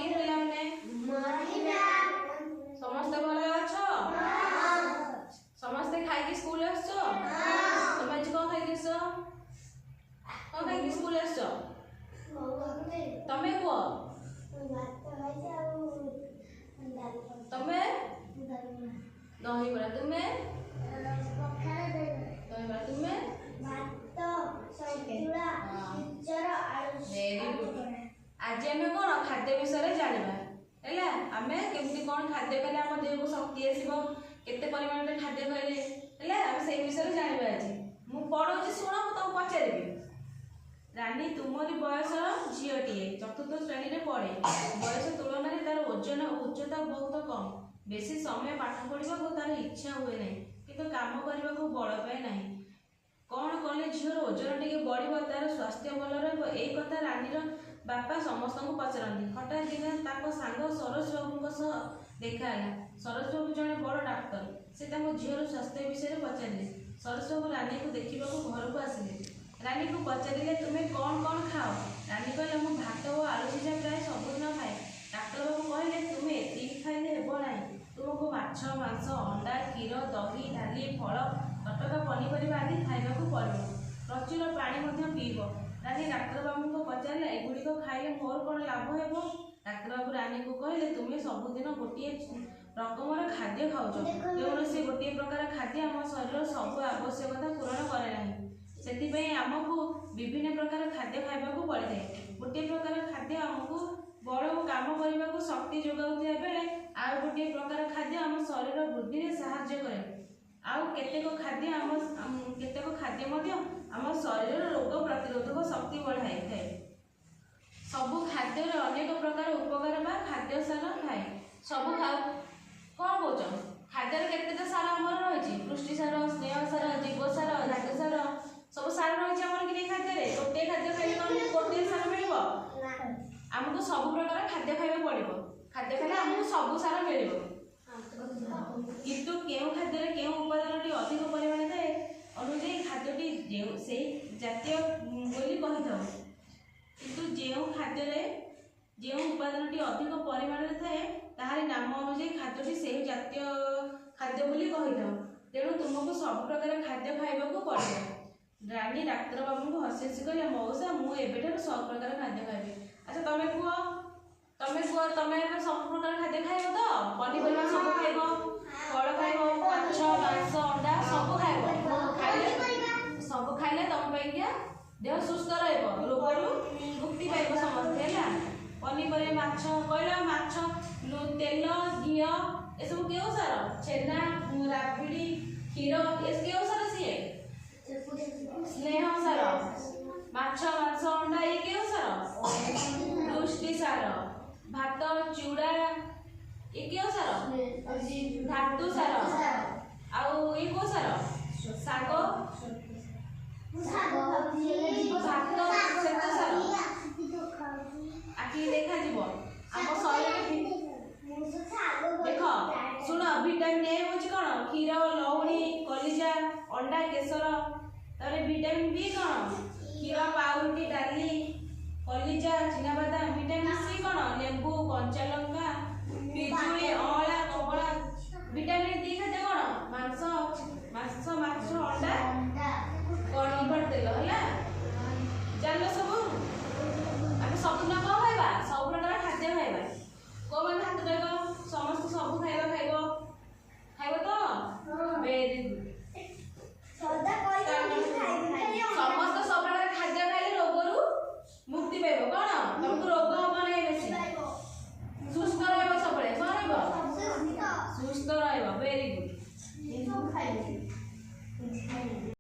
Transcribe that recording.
Morning ପିଲାମାନେ। ସମସ୍ତେ ଭଲ ଅଛ? ସମସ୍ତେ ଖାଇକି ସ୍କୁଲ ଆସିଛ? ତମେ ଆଜି କଣ ଖାଇକି ଆସିଛ? କଣ ଖାଇକି ସ୍କୁଲ ଆସିଛ ତମେ କୁହ। ତମେ ଦହିବରା, ତୁମେ ଦହିବରା, ତୁମେ ଭେରି ଗୁଡ୍। ଆଜି ଆମେ କଣ ଖାଦ୍ୟ ବିଷୟରେ ଜାଣିବା ହେଲା। ଆମେ କେମିତି କଣ ଖାଦ୍ୟ ଖାଇଲେ ଆମ ଦେହକୁ ଶକ୍ତି ଆସିବ, କେତେ ପରିମାଣରେ ଖାଦ୍ୟ ଖାଇଲେ ହେଲା, ଆମେ ସେଇ ବିଷୟରେ ଜାଣିବା ଆଜି। ମୁଁ ପଢଉଛି ଶୁଣ, ମୁଁ ତମକୁ ପଚାରିବି। ରାନୀ ତୁମରି ବୟସର ଝିଅଟିଏ, ଚତୁର୍ଥ ଶ୍ରେଣୀରେ ପଢେ। ବୟସ ତୁଳନାରେ ତାର ଓଜନ ଓ ଉଚ୍ଚତା ବହୁତ କମ୍। ବେଶୀ ସମୟ ପାଠ ପଢିବାକୁ ତାର ଇଚ୍ଛା ହୁଏ ନାହିଁ, କିନ୍ତୁ କାମ କରିବାକୁ ବଳ ପାଏ ନାହିଁ। କଣ କଲେ ଝିଅର ଓଜନ ଟିକେ ବଢିବ, ତାର ସ୍ୱାସ୍ଥ୍ୟ ଭଲ ରହିବ, ଏଇ କଥା ରାନୀର ବାପା ସମସ୍ତଙ୍କୁ ପଚାରନ୍ତି। ହଠାତ୍ ଦିନେ ତାଙ୍କ ସାଙ୍ଗ ସରୋଜ ବାବୁଙ୍କ ସହ ଦେଖା ହେଲା। ସରୋଜ ବାବୁ ଜଣେ ବଡ଼ ଡାକ୍ତର। ସେ ତାଙ୍କ ଝିଅର ସ୍ୱାସ୍ଥ୍ୟ ବିଷୟରେ ପଚାରିଲେ। ସରୋଜ ବାବୁ ରାନୀକୁ ଦେଖିବାକୁ ଘରକୁ ଆସିଲେ। ରାନୀକୁ ପଚାରିଲେ, ତୁମେ କଣ କଣ ଖାଅ? ରାନୀ କହିଲା, ମୁଁ ଭାତ ଓ ଆଳୁ ସିଝା ପ୍ରାୟ ସବୁଦିନ ଖାଏ। ଡାକ୍ତର ବାବୁ କହିଲେ, ତୁମେ ଏତିକି ଖାଇଲେ ହେବ ନାହିଁ। ତୁମକୁ ମାଛ, ମାଂସ, ଅଣ୍ଡା, କ୍ଷୀର, ଦହି, ଡାଲି, ଫଳ, ତଟକା ପନିପରିବା ଆଦି ଖାଇବାକୁ ପଡ଼ିବ। ପ୍ରଚୁର ପାଣି ମଧ୍ୟ ପିଇବ। ରାନୀ ଡାକ୍ତରବାବୁଙ୍କୁ ପଚାରିଲା, ଏଗୁଡ଼ିକ ଖାଇଲେ ମୋର କଣ ଲାଭ ହେବ? ଡାକ୍ତରବାବୁ ରାନୀକୁ କହିଲେ, ତୁମେ ସବୁଦିନ ଗୋଟିଏ ରକମର ଖାଦ୍ୟ ଖାଉଛ। କୌଣସି ଗୋଟିଏ ପ୍ରକାର ଖାଦ୍ୟ ଆମ ଶରୀରର ସବୁ ଆବଶ୍ୟକତା ପୂରଣ କରେ ନାହିଁ। ସେଥିପାଇଁ ଆମକୁ ବିଭିନ୍ନ ପ୍ରକାର ଖାଦ୍ୟ ଖାଇବାକୁ ପଡ଼ିଥାଏ। ଗୋଟିଏ ପ୍ରକାର ଖାଦ୍ୟ ଆମକୁ ବଳ ଓ କାମ କରିବାକୁ ଶକ୍ତି ଯୋଗାଉଥିବା ବେଳେ ଆଉ ଗୋଟିଏ ପ୍ରକାର ଖାଦ୍ୟ ଆମ ଶରୀର ବୃଦ୍ଧିରେ ସାହାଯ୍ୟ କରେ। ଆଉ କେତେକ ଖାଦ୍ୟ ମଧ୍ୟ ଆମ ଶରୀରର ରୋଗ ପ୍ରତିରୋଧକ ଶକ୍ତି ବଢ଼ାଇଥାଏ। ସବୁ ଖାଦ୍ୟରେ ଅନେକ ପ୍ରକାର ଉପକାର ବା ଖାଦ୍ୟ ସାର ଥାଏ। ସବୁ କଣ କହୁଛ? ଖାଦ୍ୟରେ କେତେଟା ସାର ଆମର ରହିଛି? ପୃଷ୍ଟି ସାର, ସ୍ନେହ ସାର, ଜୀବ ସାର, ଧାତୁ ସାର, ସବୁ ସାର ରହିଛି ଆମର କି ନାହିଁ ଖାଦ୍ୟରେ? ଗୋଟିଏ ଖାଦ୍ୟ ଖାଇଲେ କଣ ଗୋଟିଏ ସାର ମିଳିବ? ଆମକୁ ସବୁ ପ୍ରକାର ଖାଦ୍ୟ ଖାଇବାକୁ ପଡ଼ିବ। ଖାଦ୍ୟ ଖାଇଲେ ଆମକୁ ସବୁ ସାର ମିଳିବ। କିନ୍ତୁ କେଉଁ ଖାଦ୍ୟରେ କେଉଁ ଉପାଦାନଟି ଅଧିକ ପରିମାଣରେ ଥାଏ ଅନୁଯାୟୀ ଖାଦ୍ୟଟି ଯେଉଁ ସେଇ ଜାତୀୟ ବୋଲି କହିଥାଉ। କିନ୍ତୁ ଯେଉଁ ଖାଦ୍ୟରେ ଯେଉଁ ଉପାଦାନଟି ଅଧିକ ପରିମାଣରେ ଥାଏ ତାହାରି ନାମ ଅନୁଯାୟୀ ଖାଦ୍ୟଟି ସେହି ଜାତୀୟ ଖାଦ୍ୟ ବୋଲି କହିଥାଉ। ତେଣୁ ତୁମକୁ ସବୁ ପ୍ରକାର ଖାଦ୍ୟ ଖାଇବାକୁ ପଡ଼ିବ। ରାନୀ ଡାକ୍ତର ବାବୁଙ୍କୁ ହସି ହସି କହିଲା, ମଉସା, ମୁଁ ଏବେଠାରୁ ସବୁ ପ୍ରକାର ଖାଦ୍ୟ ଖାଇବି। ଆଚ୍ଛା ତମେ କୁହ, ତମେ କୁହ, ତମେ ଏବେ ସବୁ ପ୍ରକାର ଖାଦ୍ୟ ଖାଇବ ତ? ପନିପରିବା ସବୁ ଖାଇବ, ଫଳ ଖାଇବ, ମାଛ, ମାଂସ, ଅଣ୍ଡା ସବୁ ଖାଇବ। ଖାଇଲେ ସବୁ ଖାଇଲେ ତମ ପାଇଁକା ଦେହ ସୁସ୍ଥ ରହିବ, ରୋଗରୁ ମୁକ୍ତି ପାଇବ ସମସ୍ତେ ହେଲା। ପନିପରିବା, ମାଛ କହିଲ, ମାଛ, ତେଲ, ଘିଅ ଏସବୁ କେଉଁ ସାର? ଛେନା, ରାବିଡ଼ି, କ୍ଷୀର ଏ କେଉଁ ସାର? ସିଏ ସ୍ନେହ ସାର। ମାଛ, ମାଂସ, ଅଣ୍ଡା ଇଏ କେଉଁ ସାର? ପୁଷ୍ଟି ସାର। ଭାତ, ଚୁଡ଼ା ଇଏ କେଉଁ ସାର? ଧାତୁ ସାର। ଆଉ ଇଏ କୋଉ ସାର? ଶାଗ, ଭାତ ଶ୍ଵେତ ସାର। ଆଖିକି ଦେଖାଯିବ ଆମ ଶରୀରରେ। ଦେଖ ଶୁଣ, ଭିଟାମିନ୍ ଏ ହଉଛି କଣ? କ୍ଷୀର, ଲହୁଣୀ, କଲିଜା, ଅଣ୍ଡା, କେଶର। ତାପରେ ଭିଟାମିନ୍ ବି କଣ? କ୍ଷୀର, ପାଉରୁଟି, ଡାଲି, କଲିଜା, ଚିନାବାଦାମ। ଭିଟାମିନ୍ ସି କଣ? ଲେମ୍ବୁ, କଞ୍ଚା